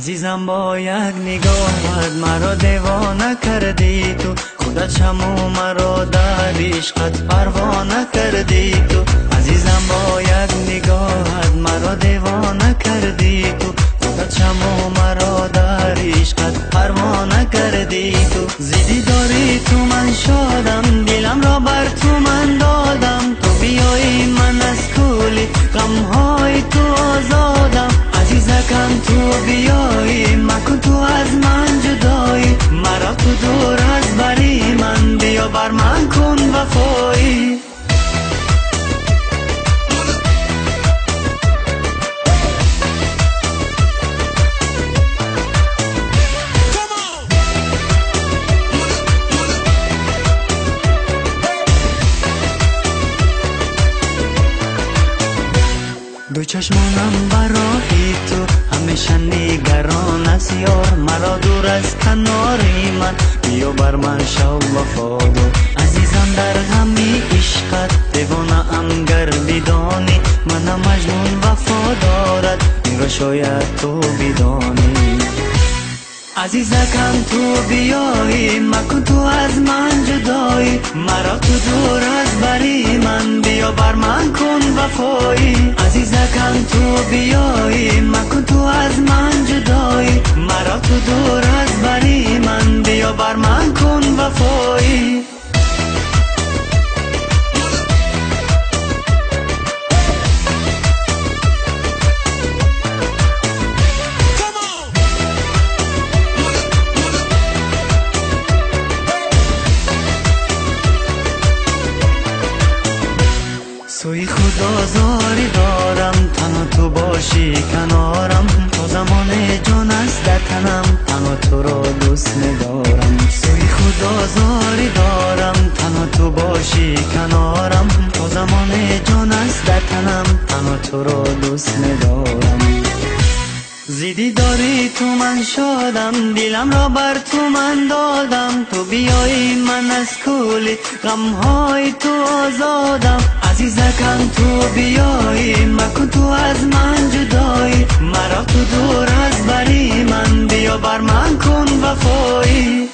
Азизам, бо як нигоҳат маро девона кардӣ ту, худат шаму маро дар ишқат парвона кардӣ ту. Азизам, бо як нигоҳат маро девона кардӣ ту, худат шаму маро дар ишқат парвона кардӣ ту. Зидди дори ту ман шодам, дилам ро бар ту ман додам, ту биёӣ ман аз кули ғамҳои ту озодам. Азизакам, ту биёӣ, макун ту аз ман ҷудоӣ, маро ту дур аз бари ман, биё бар ман кун вафоӣ. Ду чашмонам барои ту ҳамеша нигарон аст ёр, маро дур аз канори ман, биё бар ман шав вафодор. Азизам, дар ғами ишқат девонаам гар бидонӣ, манам маҷнун вафо дорад, инро шояд ту бидонӣ. Азизакам, ту биёӣ, макун ту аз ман ҷудоӣ, маро ту дур аз бари ман, биё бар ман кун вафоӣ. Азизакам, ту биёӣ, макун ту аз ман ҷудоӣ, маро ту дур аз бари ман, биё бар ман кун вафоӣ. Сӯи худо зорӣ дорам, танҳо ту бошӣ канорам, то замоне ҷон аст дар танам, танҳо туро дӯст медорам. Сӯи худо зорӣ дорам, танҳо ту бошӣ канорам, то замоне ҷон аст дар танам, танҳо туро дӯст медорам. Зидди дори ту ман шодам, дилам ро бар ту ман додам, ту биёӣ ман аз кули ғамҳои ту озодам. Азизакам, ту биёӣ, макун ту аз ман ҷудоӣ, маро ту дур аз бари ман, биё бар ман кун вафоӣ.